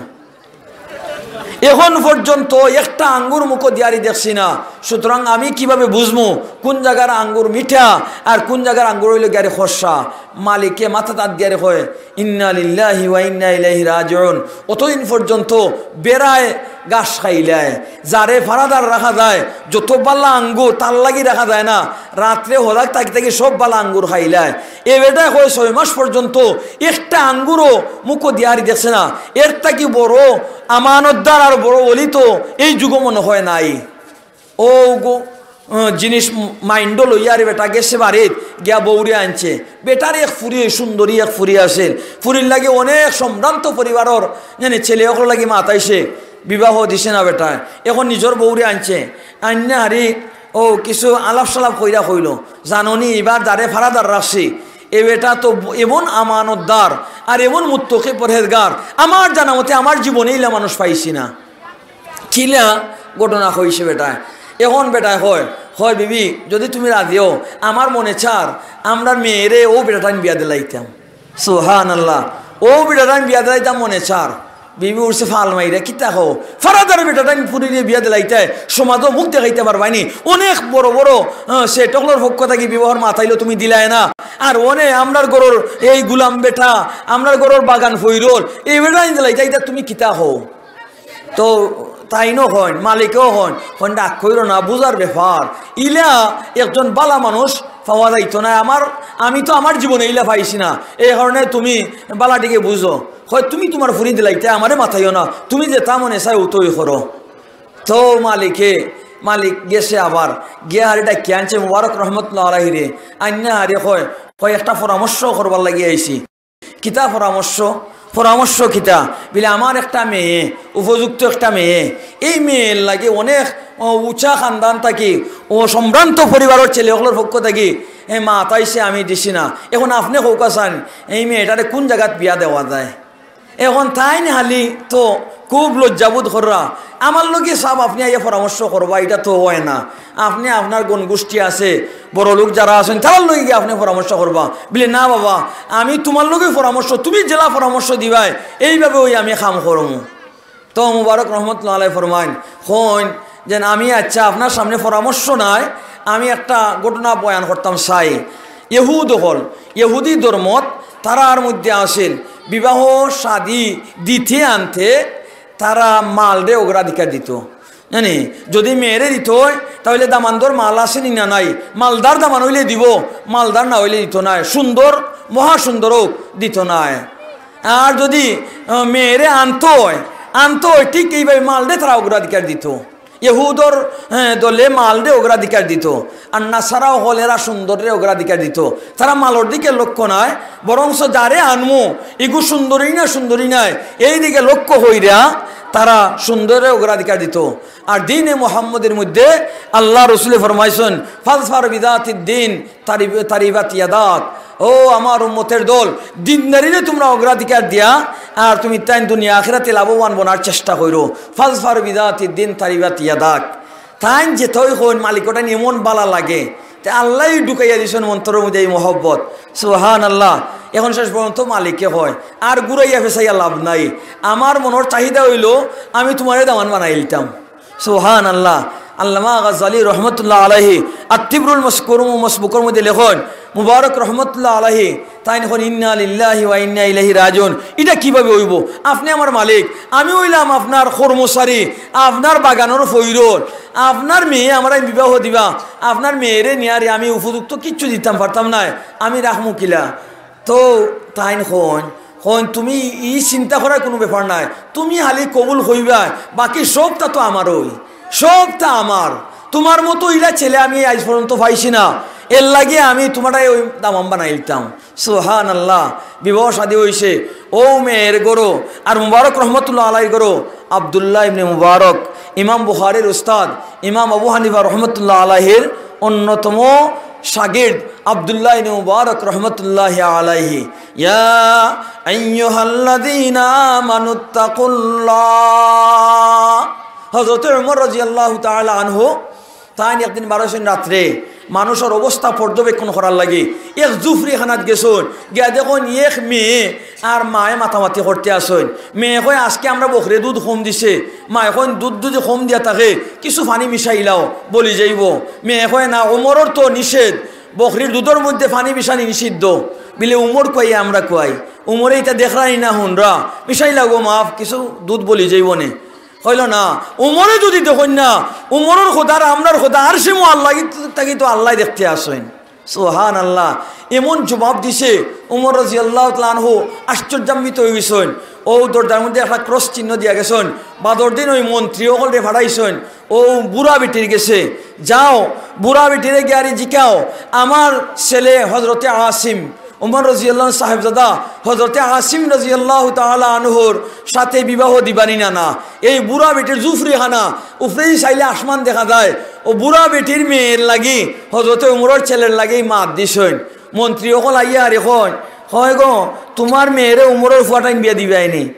এখন পর্যন্ত একটা আঙ্গুর মুখো দিয়ারি দেখছি না। সুতরাং আমি কিভাবে বুঝমু কোন জাগার আঙ্গুর মিঠা আর কোন জাগার আঙ্গুর অইলো গিয়ারে খসা?" মালিকে মাথাত আত দিয়ারে কয়, "ইন্না লিল্লাহি ওয়া ইন্না ইলাইহি রাজিউন।" অতদিন পর্যন্ত বেড়ায় ঘাস খাইলায়, যারে ফারাদার রাখা যায়, যত বালা আঙ্গুর তার লাগি রাখা যায় না, রাত্রে হদাক থাকি থাকি সব বালা আঙ্গুর খাইলায়। এ বেটায় কয় ছয় মাস পর্যন্ত একটা আঙ্গুরও মুখো দিয়ারি দেখছে না। এর থাকি বড় আমানতদার আর বড় ওলি তো এই যুগো মনে হয় নাই। ও গো, আহ, জিনিস মাইন্ডো লইয়া রে বেটা গেছে বাড়িত, গিয়া বউরে আনছে। বেটার এক ফুরি, সুন্দরী এক ফুরি আছিল। ফুরির লাগি অনেক সম্ভ্রান্ত পরিবারর, জানি, ছেলে অকলর লাগি মাতাইছে, বিবাহ দিছে না বেটায়। এখন নিজর বউরে আনছে, আইন্না হারি ও কিছু আলাপ সালাপ কইরা কইলো, "জানো নি, ইবার যারে ফারাদার রাখছি, এ বেটা তো এমন আমানতদার আর এমন মুত্তকি পরহেজগার, আমার জানা মতে আমার জীবনে ইলা মানুষ পাইছি না।" কিলা ঘটনা কইছে বেটায়। এখন বেটায় কয়, কয়, "বিবি, যদি তুমি রাজি অও, আমার মনে চার আমরার মেয়েরে অউ বেটাটাইন বিয়া দিলাইতাম।" সুবহানাল্লাহ। "অউ বেটাটাইন বিয়া দিলাইতাম মনে চার।" বিবি উঠছে ফাল মাইরা, "কিতা কও? ফারাদার বেটাটাইন ফুরিরে বিয়া দিলাইতায়, সমাজো মুখ দেখাইতা পারবায় নি? অনেক বড় বড়, আহ, সেট অকলর পক্ষ থাকি বিবাহর মাতাইলো, তুমি দিলায় না। আর অনে আমরার ঘরর এই গুলাম বেটা, আমরার ঘরর বাগান ফইরল, এই বেটাটাইন দিলাইতায়, ইতা তুমি কিতা কও?" তো তাইনও কইন, মালিকেও কইন, কইন, "রাগ কইরো না, বুঝার ব্যাপার। ইলা একজন বালা মানুষ পাওয়া যাইতো না। আমার, আমি তো আমার জীবনে ইলা পাইছি না। এই কারণে তুমি বালাটিকে বুঝো।" কয়, "তুমি তুমার ফুরি দিলাইতায়, আমারে মাতাইও না। তুমি যেতা মনে চায় অতাউ করো।" তো মালিকে, মালিক গেছে আবার, গিয়া হারি ডাকিয়া আনছে মুবারক রহমতুল্লাহ আলাইহিরে। আইন্না হারি কয়, কয়, "একটা পরামর্শ করবার লাগি আইছি।" "কিতা পরামর্শ?" "পরামর্শ কিতা?" বিলে, "আমার একটা মেয়ে, উপযুক্ত একটা মেয়ে, এই মেয়ের লাগি অনেক, ও, উঁচা খানদান থাকি, ও, সম্ভ্রান্ত পরিবারর ছেলে অকলর পক্ষ থাকি, এ, মাতাইছে, আমি দিছি না। এখন আপনে কউক্কা চাইন, এই মেয়েটারে কোন জাগাত বিয়া দেওয়া যায়?" এখন তাইন হালি তো খুব লজ্জাবোধ কররা, "আমার লগে সাব আপনে আইয়া পরামর্শ করবা, ইটা তো অয় না। আপনে আপনার গণগোষ্ঠী আছে, বড়লোক যারা আছইন, তারার লগে গিয়া আপনে পরামর্শ করবা।" বলে, "না বাবা, আমি তুমার লগে পরামর্শ, তুমি যেলা পরামর্শ দিবায়, এইভাবে অউ আমি কাম করমু।" তো মুবারক রহমতুল্লাহ আলাইহি ফরমাইন, কইন যে, "আমি, আচ্ছা, আপনার সামনে পরামর্শ নাই, আমি একটা ঘটনা বয়ান করতাম চাই।" ইহুদ অকল, ইহুদি ধর্মত তারার মধ্যে আছিল, বিবাহ শাদী দিতে আনতে তারা মালরে অগ্রাধিকার দিত। জানি, যদি মেয়েরে দিত অয়, তাইলে দামান্দর মাল আছে নি না নাই, মালদার দামান অইলে দিব, মালদার না অইলে দিত নায়, সুন্দর, মহা সুন্দর অউক, দিত নায়। আর যদি, আহ, মেয়েরে আনতো অয়, আনতো অয়, ঠিক এইভাবে মালরে তারা অগ্রাধিকার দিত। ইহুদর, হ্যাঁ, দলে মালরে অগ্রাধিকার দিত, আর নাসারা অকল এরা সুন্দররে অগ্রাধিকার দিত। তারা মালর দিকে লক্ষ্য নায়, বরঞ্চ যারে আনমু, ইগু সুন্দরী না সুন্দরী নায়, এই দিকে লক্ষ্য কইরা তারা সুন্দররে অগ্রাধিকার দিত। আর দ্বীনে মুহাম্মদীর মধ্যে আল্লাহ রসুলে ফরমাইছইন, "ফাজফার বিজাতিদ দ্বীন তারিব-, তারিবাত ইয়াদাক।" ও আমার উম্মতের দল, দিনদারিরে তুমরা অগ্রাধিকার দিয়া আর তুমি তাইন দুনিয়া আখিরাতে লাভবান বনার চেষ্টা কইরো। "ফাজফার বিজাতিদ দ্বীন তারিবাত ইয়াদাক।" তাইন যেতাউ কইন, মালিকর তাইন এমন বালা লাগে, তে আল্লায় ঢুকাইয়া দিছইন অন্তরর মধ্যে এই মহব্বত। সুবহানাল্লাহ। এখন শেষ পর্যন্ত মালিকে কয়, আর ঘুরাইয়া ফেসাইয়া লাভ নাই। আমার মনর চাহিদা অইলো, আমি তুমারে দামান বানাইলিতাম। সুবহানাল্লাহ। আল্লামা গাজ্জালী রহমতুল্লাহ আলাইহি আত-তিবরুল মাসকুর ও মাসবুকর মধ্যে লেখইন, মুবারক রহমতুল্লাহ আলাইহি, তাইন কইন, "ইন্না লিল্লাহি ওয়া ইন্না ইলাইহি রাজিউন।" ইটা কিভাবে অইবো? আপনে আমার মালিক, আমি অইলাম আপনার কর্মচারী, আপনার বাগানর ফইরর, আপনার মেয়ে আমারে বিবাহ দিবা, আপনার মেয়েরে নিয়ারে আমি উপযুক্ত কিচ্ছু দিতাম পারতাম নায়, আমি রাখমু কিলা? তো তাইন কইন, কইন, "তুমি ই চিন্তা করার কুনু ব্যাপার নায়, তুমি খালি কবুল কইবায়, বাকি সবতা তো আমারউ, সবতা আমার। তুমার মতো ইলা ছেলে আমি আইজ পর্যন্ত পাইছি না, এরলাগি আমি তুমারে অউ দামান বানাইলিতাম।" সুবহানাল্লাহ। বিবাহ শাদী অইছে, অউ মেয়ের ঘরো আর মুবারক রহমতুল্লাহ আলাইহির ঘরো আব্দুল্লাহ ইবনে মুবারক, ইমাম বুখারীর উস্তাদ, ইমাম আবু হানিফা রহমতুল্লাহ আলাইহির অন্যতম শাগির্দ আব্দুল্লাহ ইবনে মুবারক রহমতুল্লাহ আলাইহি। ইয়া আইয়ুহাল্লাযীনা আমানুত্তাকুল্লাহ। হযরত ওমর রাদিয়াল্লাহু তাআলা আনহু তাইন একদিন বারইছইন রাত্রে, মানুষর অবস্থা পর্যবেক্ষণ করার লাগি এক জুফরিখানাত গেছইন। গিয়া দেখইন এক মেয়ে আর মায়ে মাতামাতি করতে আছইন। মেয়ে কয়, "আজকে আমরা বকরিয়ে দুধ কম দিছে।" মায়ে কইন, "দুধ যদি কম দিয়া থাকে, কিছু পানি মিশাইলাও, বলি যাইবো।" মেয়ে কয়, "না, ওমরর তো নিষেধ, বকরির দুধর মধ্যে পানি মিশানি নিষিদ্ধ।" বিলে, "ওমর কয়, আমরা কই? ওমরে ইতা দেখরা নি না হুনরা, মিশাইলাও গো মাফ, কিছু দুধ বলি যাইবো নে।" কইলো, "না, ওমরে যদি দেখইন না, ওমরর খোদা আর আমরার খোদা আরশে মুআল্লা থাকি তো আল্লায় দেখতে আছইন।" সুবহানাল্লাহ। এমন জবাব দিছে, ওমর রাদিয়াল্লাহু তাআলা আনহু আশ্চর্যান্বিত অইগেছইন। অউ দরজার মধ্যে একটা ক্রস চিহ্ন দিয়া গেছইন। বাদর দিন অউ মন্ত্রী অকলরে পাঠাইছইন, অউ বুড়া বেটির গেছে, "যাও, বুড়া বেটিরে গিয়ারি জিকাও, আমার ছেলে হযরতে আসিম, ওমর রাদিয়াল্লাহু আনহুর সাহেবজাদা হযরতে আসিম রাদিয়াল্লাহু তাআলা আনহুর সাথে বিবাহ দিবানি না না?" এই বুড়া বেটির জুফরিখানা, উপরেদি চাইলে আসমান দেখা যায়। অউ বুড়া বেটির মেয়ের লাগি, হযরতে ওমরর ছেলের লাগি মাত দিছইন। মন্ত্রী অকল আইয়া আরে কইন, কয়, "গো, তুমার মেয়েরে ওমরর ফুয়াটাইন বিয়া দিবায় নি?"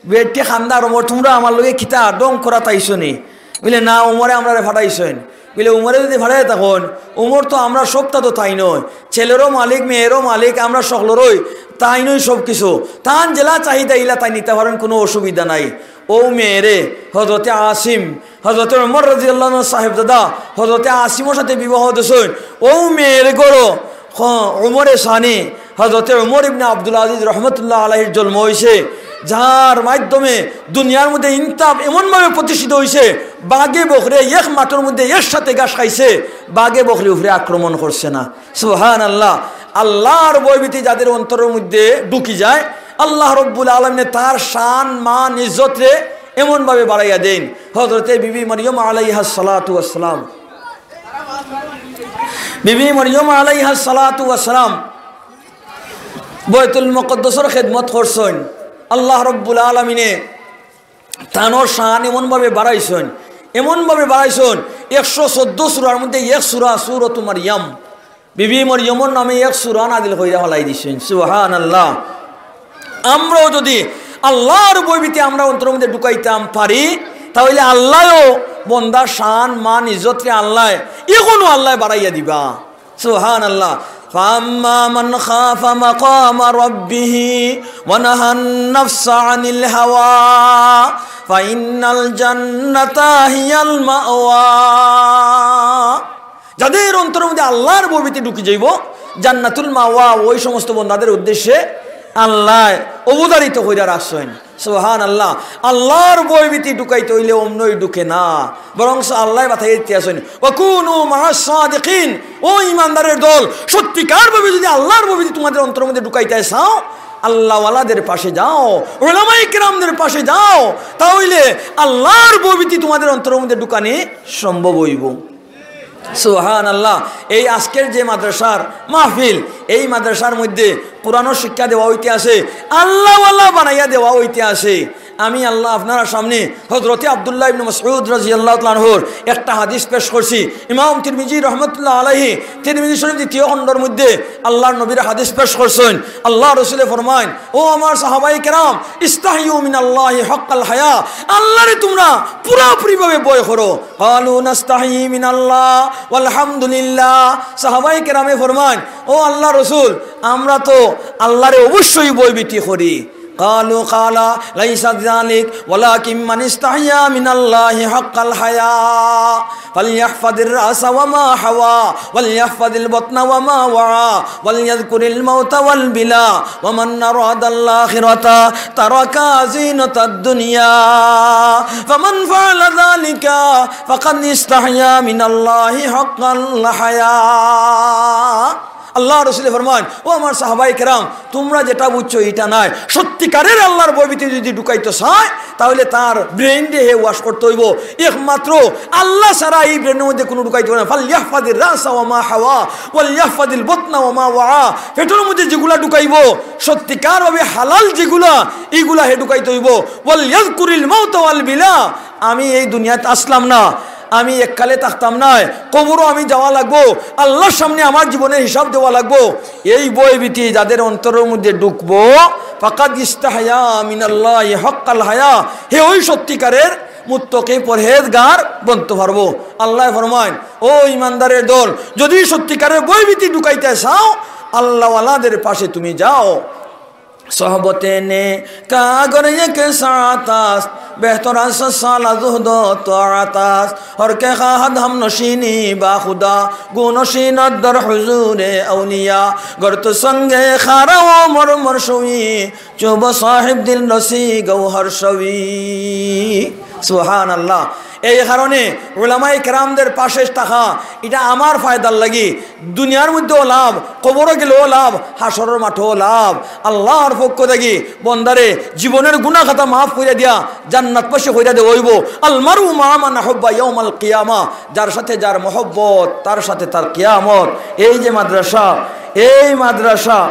বেটিয়ে কান্দা, "ওমর, তুমরা আমার লগে কিতা ঢং করাত আইছো নি?" বিলে, "না, ওমরে আমরারে পাঠাইছইন।" বিলে, "ওমরে যদি পাঠাইয়া থাকইন, ওমর তো আমরার সবতা তো তাইন অয়, ছেলেরও মালিক, মেয়েরও মালিক, আমরা সকলরই, তাইন অয় সব কিছু। তান যেলা চাহিদা ইলা তাইন নিতা পারইন, কুনু অসুবিধা নাই।" অউ মেয়েরে হযরতে আসিম, হযরতে ওমর রাদিয়াল্লাহু আনহুর সাহেবজাদা হযরতে আসিমর সাথে বিবাহ দিছইন। অউ মেয়ের ঘরো খ-, ওমরে সানি, হযরতে ওমর ইবনে আব্দুল আজিজ রহমতুল্লাহ আলাইহির জন্ম অইছে, যার মাধ্যমে দুনিয়ার মধ্যে ইনসাফ এমনভাবে প্রতিষ্ঠিত অইছে, বাঘে বকরে এক মাঠর মধ্যে একসাথে ঘাস খাইছে, বাঘে বকরে উপরে আক্রমণ করছে না। সুবহানাল্লাহ। আল্লাহর ভয়ভীতি যাদের অন্তরর মধ্যে ঢুকি যায়, আল্লাহ রব্বুল আলামিনে তার শান, মান, ইজ্জতরে এমনভাবে বাড়াইয়া দেইন। হযরতে বিবি মরিয়ম আলাইহাস সালাতু ওয়াস সালাম, বিবি মরিয়ম আলাইহাস সালাতু ওয়াস সালাম বায়তুল মুকাদ্দাসর খেদমত করছইন। আল্লাহ রব্বুল আলামিনে তানর শান এমনভাবে বাড়াইছইন, এমনভাবে বাড়াইছইন, একশো চৌদ্দ সূরার মধ্যে এক সূরা, সূরাতু মারিয়াম, বিবি মরিয়মর নামে এক সূরা নাজিল কইরা ফালাই দিছইন। সুবহানাল্লাহ। আমরাও যদি আল্লাহর ভয়ভীতি আমরা অন্তরর মধ্যে ঢুকাইতাম পারি, তাইলে আল্লায়ও বন্দার শান, মান, ইজ্জতরে আল্লায়, এখনো আল্লায় বাড়াইয়া দিবা। সুবহানাল্লাহ। فأما من خاف مقام ربه ونهى النفس عن الهوى فإن الجنة هي المأوى। যাদের অন্তরর মধ্যে আল্লাহর ভয়ভীতি ঢুকি যাইবো, জান্নাতুল মাওয়া ওই সমস্ত বন্দাদের উদ্দেশ্যে আল্লায় অবধারিত কইরা রাখছইন। সুবহানাল্লাহ। আল্লাহর ভয়ভীতি ঢুকাইতে অইলে অমনেউ ঢুকে না, বরং আল্লায় বাতাইয়া দিতা আছইন, "ওয়াকুনু মা'আস সাদিকিন।" ও ইমানদারের দল, সত্যিকার ভাবে যদি আল্লাহর ভয়ভীতি তোমাদের অন্তরর মধ্যে ঢুকাইতে চাও, আল্লাহওয়ালাদের পাশে যাও, উলামায়ে কেরামদের পাশে যাও, তাইলে আল্লাহর ভয়ভীতি তোমাদের অন্তরর মধ্যে ঢুকানি সম্ভব অইবো। সুবহানাল্লাহ। এই আজকের যে মাদ্রাসার মাহফিল, এই মাদ্রাসার মধ্যে কোরআনর শিক্ষা দেওয়া অইতে আছে, আল্লাহওয়ালা বানাইয়া দেওয়া অইতে আছে। আমি আল্লাহ আপনারার সামনে হযরতে আব্দুল্লাহ ইবনে মাসউদ রাদিয়াল্লাহু তাআলা আনহুর একটা হাদিস পেশ করছি। ইমাম তিরমিজি রহমতুল্লাহ আলাইহি তিরমিজি শরীফ দ্বিতীয় খণ্ডর মধ্যে আল্লাহর নবীর হাদিস পেশ করছইন। আল্লাহর রসুলে ফরমাইন, "ও আমার সাহাবায়ে কেরাম, ইস্তাহিয়ু মিনাল্লাহি হাক্কাল হায়া, আল্লাহরে তোমরা পুরাপুরিভাবে ভয় করো।" ক্বালু নাস্তাহি মিনাল্লাহ ওয়ালহামদুলিল্লাহ। সাহাবায়ে কেরামে ফরমাইন, "ও আল্লাহর রসুল, আমরা তো আল্লাহরে অবশ্যই ভয়ভীতি করি।" قالوا قال ليس ذلك ولكن من استحيا من الله حق الحياء فليحفظ الرأس وما حوى وليحفظ البطن وما وعى وليذكر الموت والبلى ومن أراد الآخرة ترك زينة الدنيا فمن فعل ذلك فقد استحيا من الله حق الحياء। আল্লাহর রসুলে ফরমাইন, "ও আমার সাহাবায়ে কেরাম, তোমরা যেটা বুঝছো এটা নায়, সত্যিকারের আল্লাহর ভয়ভীতি যদি ঢুকাইতে চায়, তাইলে তার ব্রেইনরে হে ওয়াশ করতে অইবো। একমাত্র আল্লাহ ছাড়া এই ব্রেইনর মধ্যে কুনু ঢুকাইতে পারে না। ফালইয়াহফাজির রাসা ওয়া মা হাওয়া, ওয়ালইয়াহফাজিল বাতনা ওয়া মা ওয়া, পেটর মধ্যে যেগুলা ঢুকাইবো, সত্যিকার ভাবে হালাল যেগুলা, ইগুলা হে ঢুকাইতে অইবো। ওয়ালইয়াযকুরিল মাউতা ওয়াল বিলা, আমি এই দুনিয়াত আছলাম না, আমি এককালে থাকতাম নায়, কবরও আমি যাওয়া লাগবো, আল্লাহর সামনে আমার জীবনের হিসাব দেওয়া লাগবো।" এই ভয়ভীতি যাদের অন্তরর মধ্যে ঢুকবো, ফাকাদ ইস্তাহায়া মিনাল্লাহি হাক্কাল হায়া, হে ওই সত্যিকারের মুত্তাকি পরহেজগার বনতে পারবো। আল্লায় ফরমাইন, "ও ইমানদারের দল, যদি সত্যিকারের ভয়ভীতি ঢুকাইতে চাও, আল্লাহওয়ালাদের পাশে তুমি যাও।" صحبت نیکا اگر یک ساعت است، بہتر از سال زهد و طاعت است. هر که خواهد همنشینی با خدا، گو نشیند در حضور اولیا. گر تو سنگ خارا و مرمر شوی، چو به صاحب دل رسی گوهر شوی. সুবহানাল্লাহ। এই কারণে উলামায়ে কেরামদের পাশে থাকা, এটা আমার ফায়দার লাগি, দুনিয়ার মধ্যেও লাভ, কবরো গেলেও লাভ, হাশরর মাঠেও লাভ। আল্লাহর পক্ষ থাকি বন্দারে জীবনের গুনাহ খাতা মাফ করিয়া দিয়া জান্নাতবাসী করিয়া দেওয়া অইবো। আল মারউ মাআ মান আহাব্বা ইয়াউমাল কিয়ামা, যার সাথে যার মহব্বত, তার সাথে তার কিয়ামত। এই যে মাদ্রাসা, এই মাদ্রাসা,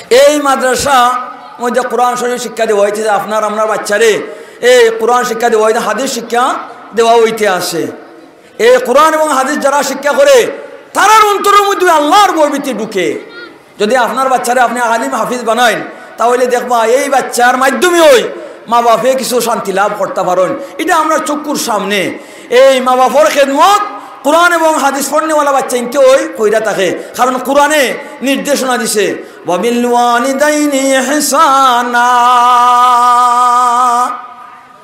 এই মাদ্রাসা মধ্যে কোরআন শরীফ শিক্ষা দেওয়া অইতে, আপনার আমরার বাচ্চারে এই কোরআন শিক্ষা দেওয়া অইতে, হাদিস শিক্ষা দেওয়া অইতে আছে। এই কোরআন এবং হাদিস যারা শিক্ষা করে, তারার অন্তরর মধ্যে আল্লাহর ভয়ভীতি ঢুকে। যদি আপনার বাচ্চারে আপনে আলিম হাফিজ বানাইন, তাইলে দেখবা এই বাচ্চার মাধ্যমে ওই মা বাপে কিছু শান্তি লাভ করতা পারইন। এটা আমরার চক্ষুর সামনে। এই মা বাপর খেদমত কোরআন এবং হাদিস পড়নেওয়ালা বাচ্চাইন্তে ওই কইরা থাকে, কারণ কোরআনে নির্দেশনা দিছে, "ওয়াবিল ওয়ালিদাইনি ইহসানা।"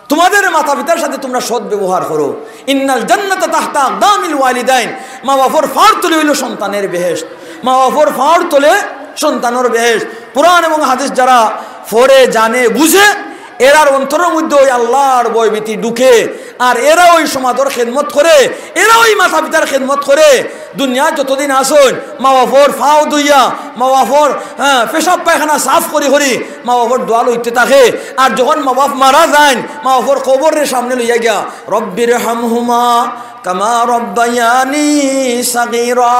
তোমাদের মাতা পিতার সাথে তোমরা সৎ ব্যবহার করো। ইন্নাল জান্নাতা তাহতা আকদামিল ওয়ালিদাইন, মা বাপর পার তলে অইলো সন্তানের বেহেশত, মা বাপর পার তলে সন্তানের বেহেশত। কোরআন এবং হাদিস যারা পড়ে, জানে, বুঝে, এরার অন্তরর মধ্যে ওই আল্লাহর ভয়ভীতি ঢুকে, আর এরা ওই সমাজর খেদমত করে, এরা ওই মাতা পিতার খেদমত করে। দুনিয়াত যতদিন আছইন, মা বাপর পাও ধুইয়া, মা বাপর, হ্যাঁ, পেশাব পায়খানা সাফ করি করি, মা বাপর দোয়া লইতে থাকে। আর যখন মা বাপ মারা যাইন, মা বাপর কবররে সামনে লইয়া গিয়া, "রব্বির হামহুমা কামা রব্বায়ানি সাগীরা।"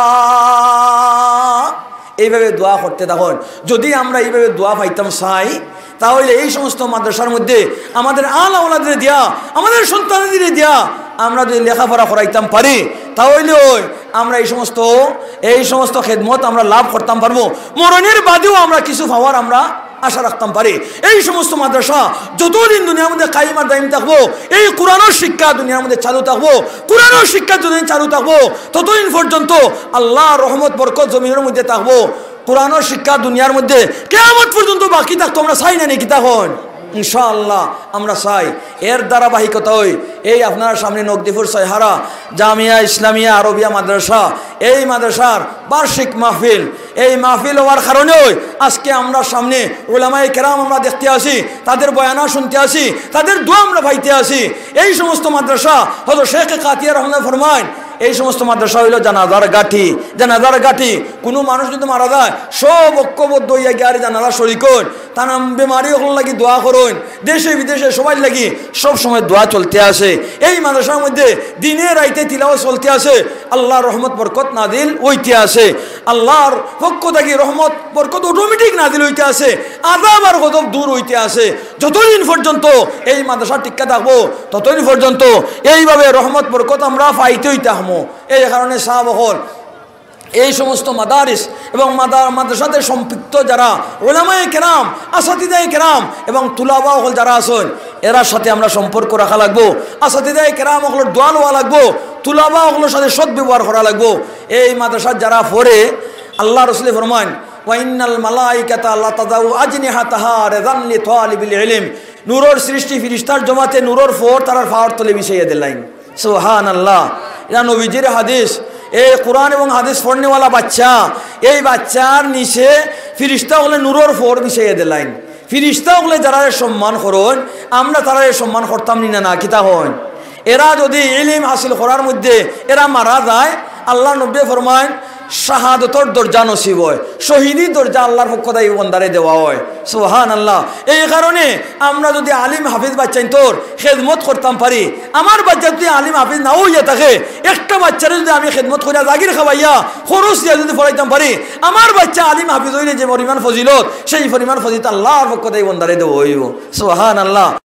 এইভাবে দোয়া করতে থাকইন। যদি আমরা এইভাবে দোয়া পাইতাম চাই, তাইলে এই সমস্ত মাদ্রাসার মধ্যে আমাদের আল আওলাদরে দিয়া, আমাদের সন্তানাদিরে দিয়া আমরা যদি লেখাপড়া করাইতাম পারি, তাইলে ওই আমরা এই সমস্ত, এই সমস্ত খেদমত আমরা লাভ করতাম পারবো। মরণের বাদেও আমরা কিছু পাওয়ার আমরা আশা রাখতাম পারি। এই সমস্ত মাদ্রাসা যতদিন দুনিয়ার মধ্যে কায়েম আর দায়েম থাকবো, এই কোরআনর শিক্ষা দুনিয়ার মধ্যে চালু থাকবো, কোরআনর শিক্ষা যতদিন চালু থাকবো, ততদিন পর্যন্ত আল্লাহর রহমত বরকত জমিনর মধ্যে থাকবো। কোরআনর শিক্ষা দুনিয়ার মধ্যে কিয়ামত পর্যন্ত বাকি থাকতো, আমরা চাই না নি কিতা কইন? ইনশাআল্লাহ আমরা চাই। এর ধারাবাহিকতা অই এই আপনার সামনে নকদিপুর ছয়হারা জামিয়া ইসলামিয়া আরবিয়া মাদ্রাসা, এই মাদ্রাসার বার্ষিক মাহফিল। এই মাহফিল হওয়ার কারণে অই আজকে আমরা সামনে উলামায়ে কেরাম আমরা দেখতে আসি, তাদের বয়ানা শুনতে আসি, তাদের দোয়া আমরা পাইতে আসি। এই সমস্ত মাদ্রাসা, হযরত শেখ কাতিয়া রহমতুল্লাহ ফরমাইন, এই সমস্ত মাদ্রাসা অইলো জানাজার গাঠি। জানাজার গাঠি, কুনু মানুষ যদি মারা যায়, সব ঐক্যবদ্ধ অইয়া গিয়া আর জানাজা শরিক অইন, তান বেমারি অকলর লাগি দোয়া করইন, দেশে বিদেশে সবার লাগি সব সময় দোয়া চলতে আসে। এই মাদ্রাসার মধ্যে দিনে রাইতে তিলাওয়াত চলতে আসে, আল্লাহর রহমত বরকত নাজিল অইতে আসে, আল্লাহর পক্ষ থাকি রহমত বরকত automatic নাজিল অইতে আসে, আযাব আর গজব দূর অইতে আসে। যতদিন পর্যন্ত এই মাদ্রাসা টিকা থাকবো, ততদিন পর্যন্ত এইভাবে রহমত বরকত আমরা পাইতেউ থাকমু। এই কারণে সাব অকল, এই সমস্ত মাদারিস এবং মাদা-, মাদ্রাসাতে সম্পৃক্ত যারা উলামায়ে কেরাম, আসাতিদায়ে কেরাম এবং তুলাবা অকল যারা আছইন, এরার সাথে আমরা সম্পর্ক রাখা লাগবো। আসাতিদায়ে কেরাম অকলর দোয়া লওয়া লাগবো। তুলাবা অকলর সাথে সদ্ব্যবহার করা লাগবো। এই মাদ্রাসাত যারা পড়ে, আল্লাহর রসুলে ফরমাইন, "ওয়া ইন্নাল মালাইকাতা লাতাদাউ আজনিহাতাহা রিদান লিতালিবিল ইলম।" নূরর সৃষ্টি ফিরিস্তার জমাতে নূরর ফর তারার ফাওর তলে বিছাইয়া দিলাইন। সুবহানাল্লাহ। ইটা নবীজির হাদিস। এই কোরআন এবং হাদিস পড়নেওয়ালা বাচ্চা, এই বাচ্চার নিচে ফিরিস্তা অকলে নূরর ফর বিছাইয়া দিলাইন। ফিরিস্তা অকলে যারারে সম্মান করইন, আমরা তারারে সম্মান করতাম নি না, না কিতা কইন? এরা যদি ইলিম হাসিল করার মধ্যে এরা মারা যায়, আল্লাহর নবীয়ে ফরমাইন, শাহাদতর দরজা নসিব অয়, শহীদি দরজা আল্লাহর পক্ষ থাকি বন্দারে দেওয়া অয়। সুবহানাল্লাহ। এই কারণে আমরা যদি আলিম হাফিজ বাচ্চাইন্তর খেদমত করতাম পারি, আমার বাচ্চা যদি আলিম হাফিজ নাও অইয়া থাকে, একটা বাচ্চারে যদি আমি খেদমত করিয়া জাগির খাওয়াইয়া খরচ দিয়া যদি পড়াইতাম পারি, আমার বাচ্চা আলিম হাফিজ অইলে যে পরিমাণ ফজিলত, সেই পরিমাণ ফজিলত আল্লাহর পক্ষ থাকি বন্দারে দেওয়া অইবো। সুবহানাল্লাহ।